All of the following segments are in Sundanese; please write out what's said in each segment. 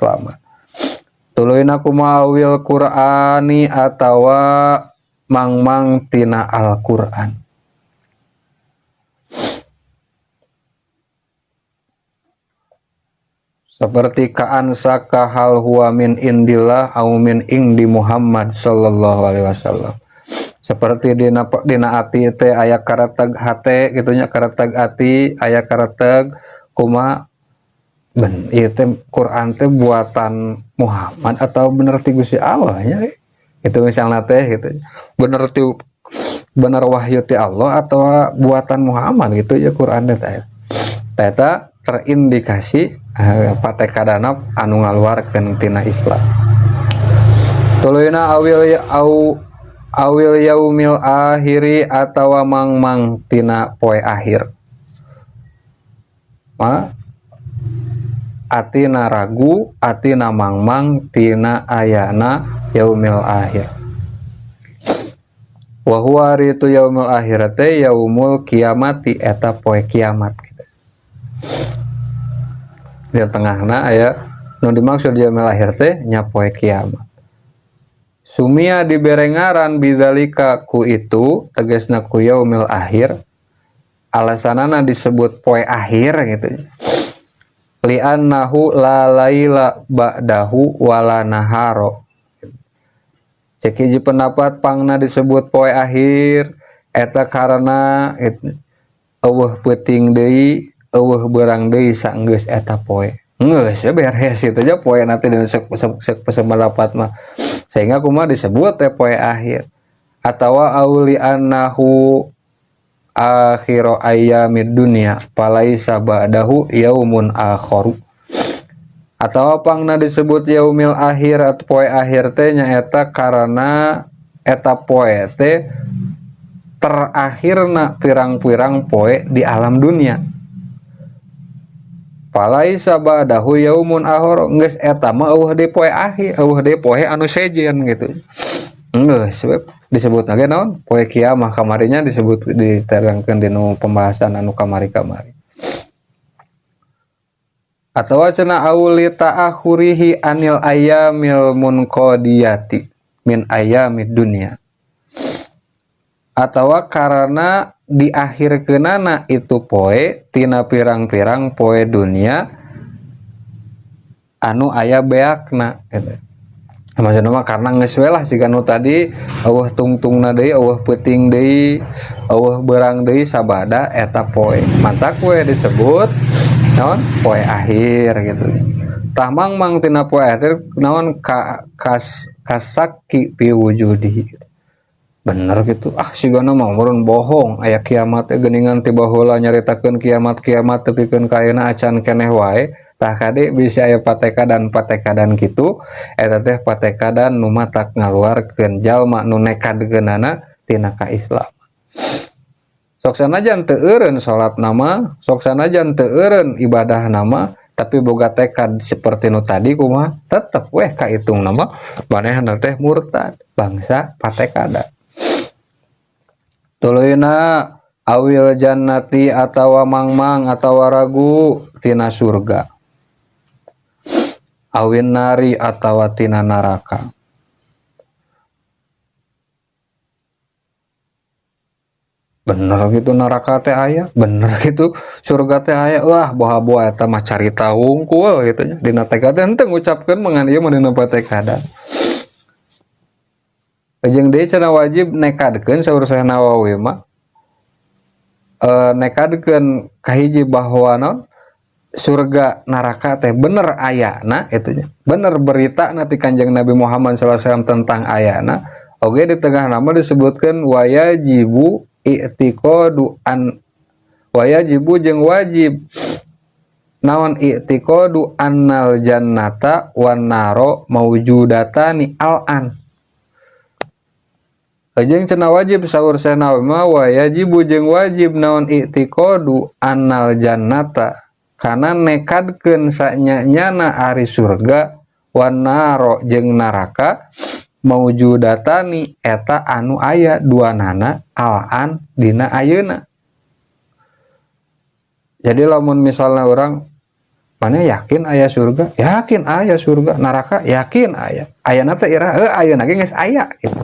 kaislaman. Tuluyna kumaha awil Qur'ani atawa mangmang tina Al-Qur'an. Seperti kaan saka hal huwa min indillah au min indi Muhammad sallallahu alaihi wasallam. Seperti dina dina ati teh aya kareteg hate gitu nya, kareteg ati aya kareteg kuma ben ieu teh Quran teh buatan Muhammad atau bener ti Gusti Allah nya itu misalnya teh gitu, bener ti bener wahyu ti Allah atau buatan Muhammad gitu ya Quran teh. Eta terindikasi patekadana anu ngaluarkeun tina Islam. Tuluyna awil au awil yaumil akhiri atawa mangmang tina poe akhir. Ma atina ragu, atina mangmang tina ayana yaumil akhir. Wa huwa ritu yaumil akhirate yaumul kiamati eta poe kiamat gitu. Di tengahna aya nu dimaksud yaumil akhir teh nya poe kiamat. Sumia dibere ngaran bidzalika ku itu tegasna ku yaumil akhir, alasanana disebut poe akhir gitu. Li'annahu la laila ba'dahu wala naharo. Cek hiji pendapat pangna disebut poe akhir eta karena eueuh peuting deui eueuh beurang deui saenggeus eta poe. Geus ya beres itu aja poe nanti dan sek sek pendapat mah. Sehingga kumaha disebut teh poe akhir. Atawa auli annahu akhiru ayyamid dunya falaisa ba'dahu yaumun akharu. Atawa pangna disebut yaumil akhir atau poe akhir teh nyaeta karena eta poe teh terakhirna pirang-pirang poe di alam dunia. Falaisa ba'dahu yaumun akhar, geus eta mah eueuh deui poe akhir, eueuh deui poe anu sejen gitu. Geus we disebut lagi naon? Poe kiamah kamarinya disebut diterangkeun dinu pembahasan anu kamari-kamari. Atawa cenah auli ta'akhurihi anil ayyamil munqadiyati min ayyamid dunya. Atawa karena di akhir kenana itu poe tina pirang-pirang poe dunia anu aya beakna gitu. Maksudna mah karena geus we lah siga nu tadi eueuh tungtungna deui, eueuh peuting deui, eueuh beurang deui sabada eta poe. Mantak we disebut naon? Poe akhir gitu. Tah mangmang tina poe akhir naon ka kas kasaki fi wujudi. Bener gitu, ah sigana mah meureun bohong aya kiamat teh geuningan ti baheula nyaritakeun kiamat-kiamat tepikeun ka ayeuna acan keneh wae. Tah kade bisa aya patekadan-patekadan kitu eta teh patekadan nu matak ngaluarkeun jalma nu nekadkeunana tina kaislam. Sok sanajan teu eureun salat nama, sok sanajan teu eureun ibadah nama, tapi boga tekad seperti nu tadi kumaha tetep weh kaitung nama manehna teh murtad bangsa patekada. Tuluyna awil jannati atawa mangmang atawa ragu tina surga. Awin nari atawa tina neraka. Bener gitu neraka teh aya, bener gitu surga teh aya. Wah, boha-boha eta mah carita wungkul gitu nya. Dina tekad teh henteu ngucapkeun mengan ieu mah dina patekada. Jeung deui cenah wajib nekadkeun saur Syekh Nawawi mah. Nekadkeun kahiji bahwa naon surga neraka teh bener ayana itu nya. Bener berita nanti Kanjeng Nabi Muhammad sallallahu alaihi wasallam tentang ayana. Oge di tengah nama disebutkan wayajibu i'tiqadu an wayajibu jeung wajib naon i'tiqadu annal jannata wan naro maujudatani al'an. Jeung cenah wajib saur Syekh Nawawi mah wayajibu jeung wajib naon i'tiqadu annal jannata kana nekadkeun sanya-nyana ari surga wan naro jeung neraka maujudatani eta anu aya duanana al'an dina ayeuna. Jadi lamun misalnya orang Mana yakin aya surga? Yakin aya surga, neraka yakin aya. Ayana teh iraha? Heuh, ayeuna ge geus aya gitu.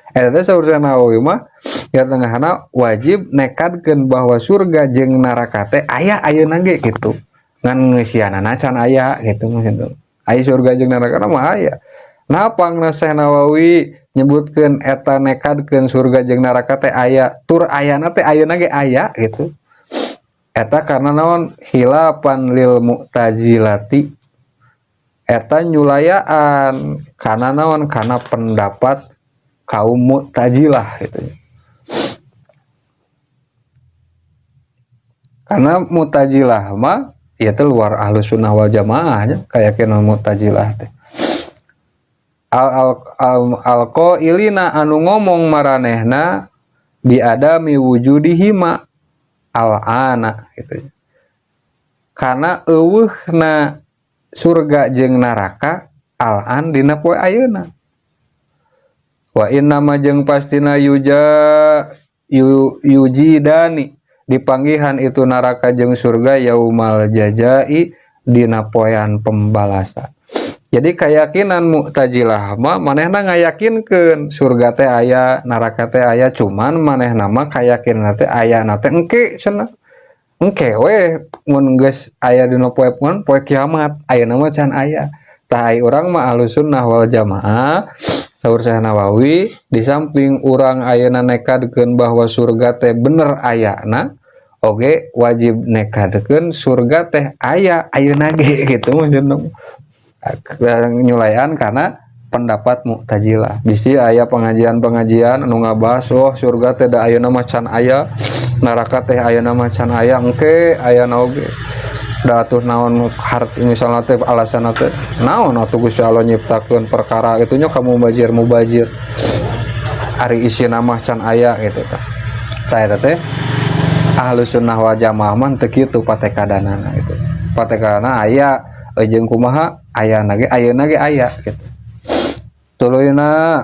Eta teh saur Syekh Nawawi mah ya tengahana wajib nekadkeun bahwa surga jeung neraka teh aya ayeuna ge gitu. Ngan ngeusianana can aya gitu maksudna. Aya surga jeung neraka mah aya. Nah, pangna Syekh Nawawi nyebutkeun eta nekadkeun surga jeung neraka teh aya, tur ayana teh ayeuna ge aya gitu. Eta karena naon? Khilafan lil mu'tazilati, eta nyulayaan karena naon? Karena pendapat kaum mu'tazilah gitu. Karena mu'tazilah mah ya teh luar ahlu sunnah wal jamaah nya, keyakinan mu'tazilah teh al al al, al qailina anu ngomong maranehna bi adami wujudihima al-ana gitu. Karena euweuhna surga jeung neraka al-an dina poe ayeuna. Wa inna ma jeung pastina yuja yujidani dipanggihan itu neraka jeung surga yaumal jazai dina poean pembalasan. Jadi keyakinan Mu'tazilah mah manehna ngayakinkeun surga teh aya, neraka teh aya, cuman manehna mah kayakinan teh aya na teh engke cenah. Engke we mun geus aya dina poe mun poe kiamat, ayeuna mah can aya. Tah ai urang mah Ahlussunnah wal Jamaah saur Syekh Nawawi di samping urang ayeuna nekadkeun bahwa surga teh bener ayana, oge wajib nekadkeun surga teh aya ayeuna ge gitu maksudna. Nyulayan karena pendapat Mu'tazilah. Bisi aya pengajian-pengajian anu ngabahas, oh surga teh da ayeuna mah can aya, neraka teh ayeuna mah can aya, engke ayana oge. Da atuh naon harti misalna teh alasanna teh naon atuh Gusti Allah nyiptakeun perkara itu nya kamu mubajir-mubajir. Ari isina mah can aya gitu tah. Tah eta teh Ahlus Sunnah wal Jamaah mah teu kitu patekadanana gitu. Patekadana aya jeung kumaha ayana ge ayeuna ge aya gitu. Tuluyna